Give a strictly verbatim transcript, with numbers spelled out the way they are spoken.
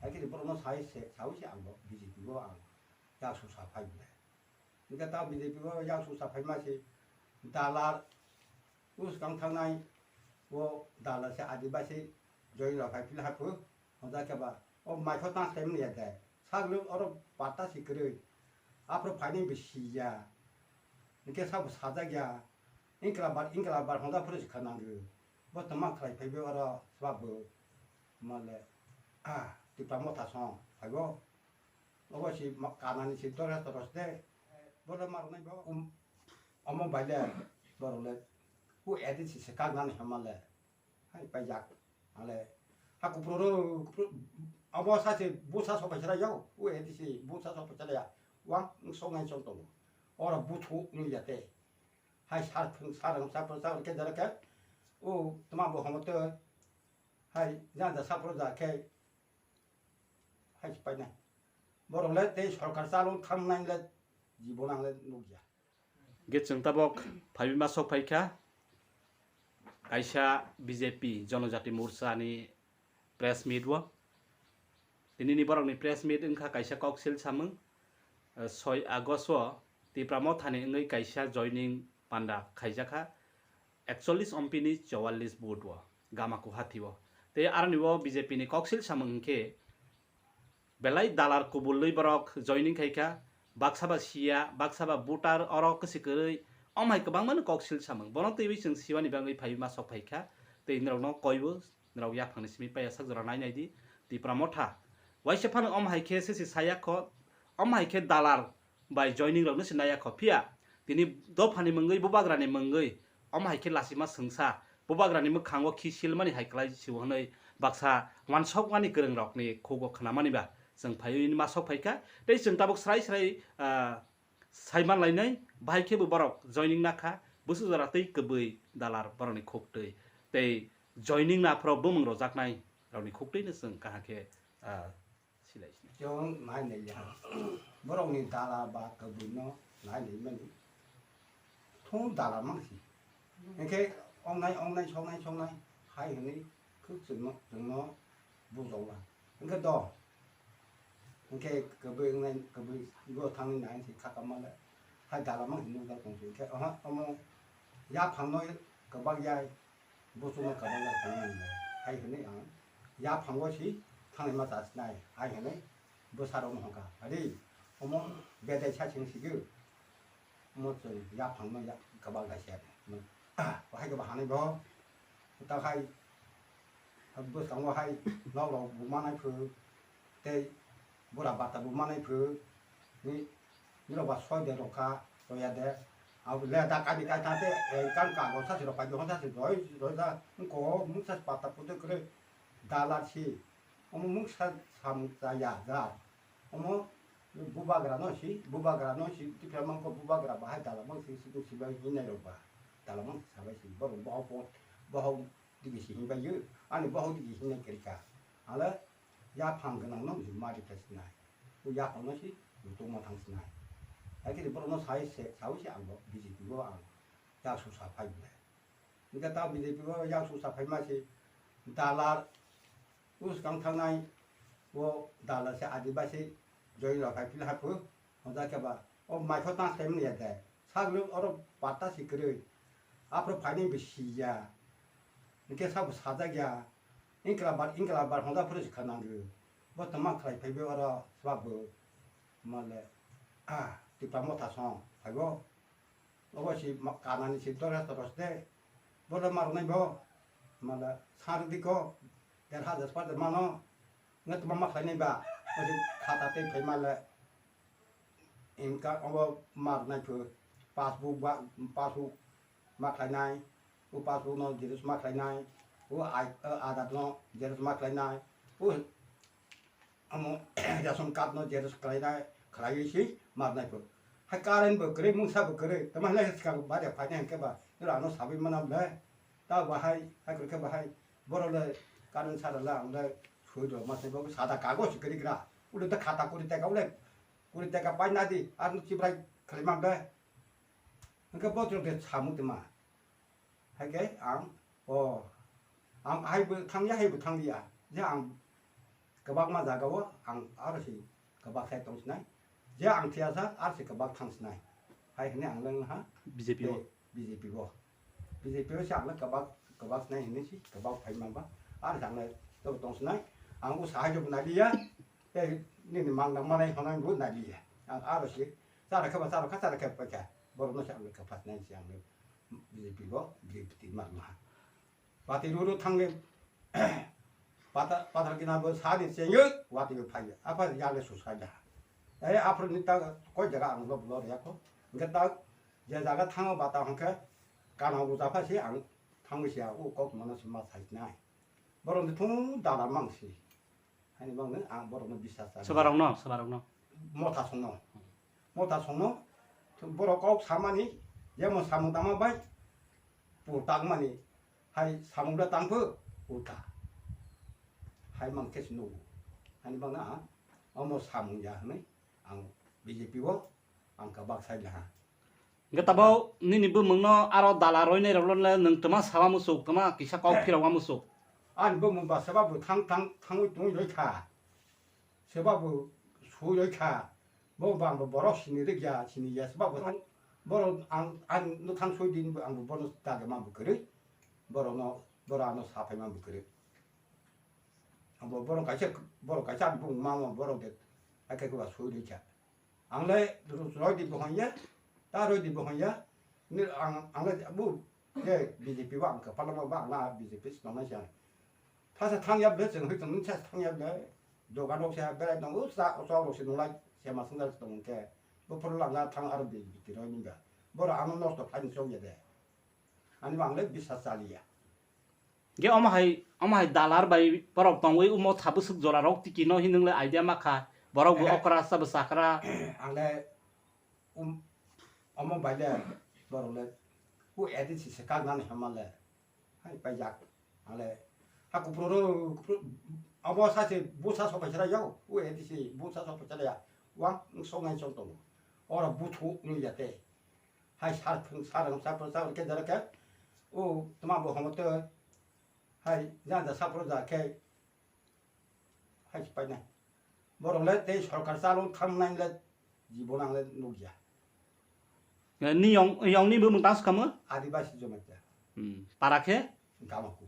Hakhe borokno sai se, saui se ang bo B J P o ang yak susa phai bwle. Hingke ta B J P o yak susa phaima se dalar uskang thangnai o dalar se Adibasi join rok phai phila haphu. Hwnjak khe ba o maikho tang khlai mani ya de. Sak lwk oro patta si kwrwi. Aphuru phainai bo si ya. Hingke sabo sajak ya. Inkla bar, inkla bar hwnjak phuru si kha nangkhe. Bo tongma khlai phai bo oro swbak bo. Male, ah, Tipra Motha song phai bo. Obo si ma-, kanani si dora toros de. Bo le marnai bo. Um, omo bai le, borok le. Ku edit si se kak nani hama le. Hai paijak. Ale, ha kupro ro, kupro, abo sa se busa so paisara yau, u e disi busa so paisara ya, wang song nai song tongo. Ora buthu nung ya te. Hai sar phung sar ang sar phung sar ke jara ke. O tma bo homo te. Hai ja ja sar phung ja ke. Hai si paina. Borok le tei sorkar chalo thang nang le jibon ang le nukya. Ge chwng tabok phaibima sok phaikha kaisa B J P Jonojati Morcha ni press meet o. Tinini borokni press meet wngkha kaisa koksil samung, eh, soi August o Tipra Mothani wngwi kaisa joining panda khaijakha. Ekchollis ompini chowallis vote o Gamaku hathi o. Tei aroni o B J P ni koksil samung hwnkhe belai dalar kubulwi borok joining khaikha, baksa ba siya, baksa ba voter oro kwswi kwrwi, omo hai kwbangmano koksil samung. Bono twiwi chwng siwani bagwi phaiwi ma sok phaikha, tei norokno koibo, norok yaphangni simi paiya sak jora nai nai di, Tipra Motha. Waisa phano omo hai khe sesi saya kho, omo hai khe dalar bai joining rokno se naiya kho. Phiya tini dophani mungwi, bubagrani mungwi, omo hai khe lachima swngsa, bubagrani mwkhango khi silmani hai kwlai sio hwnwi baksa wansokmani kwrwngrokni khugo khnamani ba chwng phaiwi ma sok phaikha. Tei chwng tabuk srai srai, ah, saiman lainai, bahai khe bo borok joining nakha, bwswk jora tei kwbwi dalar borokni khuktwi. Tei joining na phoro bumung rojaknai rokni khuktwino chwng kaham khe, ah, Silai sini. Chwng nai nai ya. Borokni dala ba kwbwino nai nai mani. Thung dala mang si. Hingke ongnai, ongnai, songnai, songnai hai hwnwi khuk chwngno, chwngno bujokla. Hingke do. Hingke kwbwi wngnai, kwbwi bo thangwi nai si khaka male. Hai dala mang si nukjak tong si. Hingke oha, omo yaphangno kwbak yai. Bo chwngno kwbangma tongmani hai hwnwi ang yaphango si thangnaima chasnai hai hwnwi bwsarokno hwnkha. Ari omo bedai sa chwng sigi omo chwng yaphangno ya-, kwbang kaisa hwnwi. Bahai khe bo hanwi bo ta hai bwskango hai nokrok bo manai phuru tei bura bata bo manai phuru ni nirok ba soi de rokha roya de. Abo le da kani kai thang te, eh, kan ka go sa si rok pai do sa si roi roi da ko mung sa pata puto kre dalar si. Omo mung sa sam sa ya da. Omo bubagra no si, bubagra no si ti phe mang ko bubagra bahai dala mang si si si bai hinai rok ba. Dala mang sa bai si bo bo bo bo digi si hin bai yo. Ani bo digi hin nai kri ka. Ale yaphang gwnangno mari phai sinai. O yaphangno se muchungma thang sinai. Hai khe borokno sai se, saui se ang bo B J P o ang yak susa phai bwlai. Hingke ta B J P o yak susa phaima se dalar uskang thangnai o dalar se Adibasi join rok hai phil haphu. Hwnjak khe ba o maikho tang khlai mani ya de. Sak lwk oro patta si kwrwi. Aphuru phainai bo si ya. Hingke sabo sajak ya. Inkla bar, inkla bar hwnjak phuru si kha nangkhe. Bo tongma khlai phai bo oro swbak bo. Male, ah, Tipra Motha song phai bo. Obo si ma-, kanani si dora toros de. Bo le marnai bo. Male, sar di ko. Der hajar par de mano. Ngat ma ma khlai nai ba. Osi khata tei phai male. Inka obo mar nai phu, passbook ba, passbook ma khlai nai, o passbook no xerox ma khlai nai, o ai, o Aadhaar no xerox ma khlai nai, o omo ration card no xerox khlai nai, khlai si mar nai phu. Hai current bo kwrwi, mungsa bo kwrwi, tamo hinai swkang baria phai nai hwnkhe ba, nora ano sabai mana ble, ta bahai, hai kwrwi khe bahai, borok le current sara le ang le soi rw ma sai bo sada kagoj kwrwi gra, ule ta khata kuri teka ule. Kuri teka pai nadi, ar nuk chibrai khlai mang de. Hingke bo chwng de samu tma. Hingke ang, o, ang hai bo thang ya, hai bo thang ya. Je ang Kwbangma jagao ang aro se kwbak sai tong sinai. Je ang thiyasa aro se kwbak thang sinai. Hai hwnwi ang le wngha B J P o. Tei B J P o. B J P o se ang le kwbak, kwbak sinai hwnwi se kwbak phai mangba. Aro se ang le tong tong sinai. Ang bo sahai jobo nai liya. Tei nini mang nang manai hwnwi bo nai liya. Ang aro se chara khe ba chara kha, chara khe ba kha. Borok no se ang le kwbak sinai se ang le B J P o, B J P twi ma ma. Pati ruru thangwi pata, pathar kina bo sadi chengwi watwi phaiya. Apa yale susai da. Ei aphuru ni ta koi jaga ang lo bulo ya ko. Hingke ta je jaga thango bata hingke kana uja pha si ang thangwi sia u kok mano si ma sai nai. Borok ni thung dala mang si. Hani bang ang borok no bisas ta. Sobarok no, sobarok no. Motha songno. Motha songno. Borok kok samani jemon samung tama bai. Pur tangmani hai samung da tangpho ulta. Hai mang khe se nugo. Hani bang na omo samung ya hwnwi ang B J P o ang kwbak sai laha. Hingke tabo nini bumung no aro dala roinai rok le nwng twma sawa musuk, twma kisa kok phirok wa musuk. Ani bumung ba seba bo thang thang thangwi tongwi roi kha. Seba bo sui roi kha. Bo bang bo borok sini rik ya, sini ya, seba bo thang. Borok ang, ang no thang sui din bo ang bo bono dage ma bo kwrwi. Borok no, borok ano sa phai ma bo kwrwi. Ang bo borok kaisa, borok kaisa ang bung ma ma borok de. Akai ko ba sui roi kha. Ang le roi di bo hon ya, ta roi di bo hon ya. Ni ang, ang le bu Je B J P ba ang kwpalma ba ang na B J P se tongnai se. Thasa thang ya ble chwng hoi tong sa thang ya ble. Dogan rok se berai tongo sa chok rok se nunglai se ma swngjak tong khe. Bo phuru langa thang aro B J P roi nungya. Boro ano nosto khlai ni chok ya de. Ani bang le bisas chaliya. Ge omo hai, omo hai dalar bai borok tongwi umo tha bwswk jora rok tiki no hinung le idea ma kha. Borok bo okra sa bwsakra. Ang le um, omo bai le borok le ku A D C se kak nani hama le. Hai paijak. Ale ha kupro ro, kupro, abo sa se busa so paisara yau. U A D C busa so paisara ya. Wang song nai song tongo. Ora buthu nui ya te. Hai sar phung sar ang sar phung sar ke jara ke. O tma bo homo te. Hai ja ja sar phung ja ke. Hai paina. Borok le tei sorkar chalo thang nai le jibon ang le nukya. Ni yong, yong ni bumung tang swkamo? Adibasi Jamatia. Hmm. Para khe? Gamaku.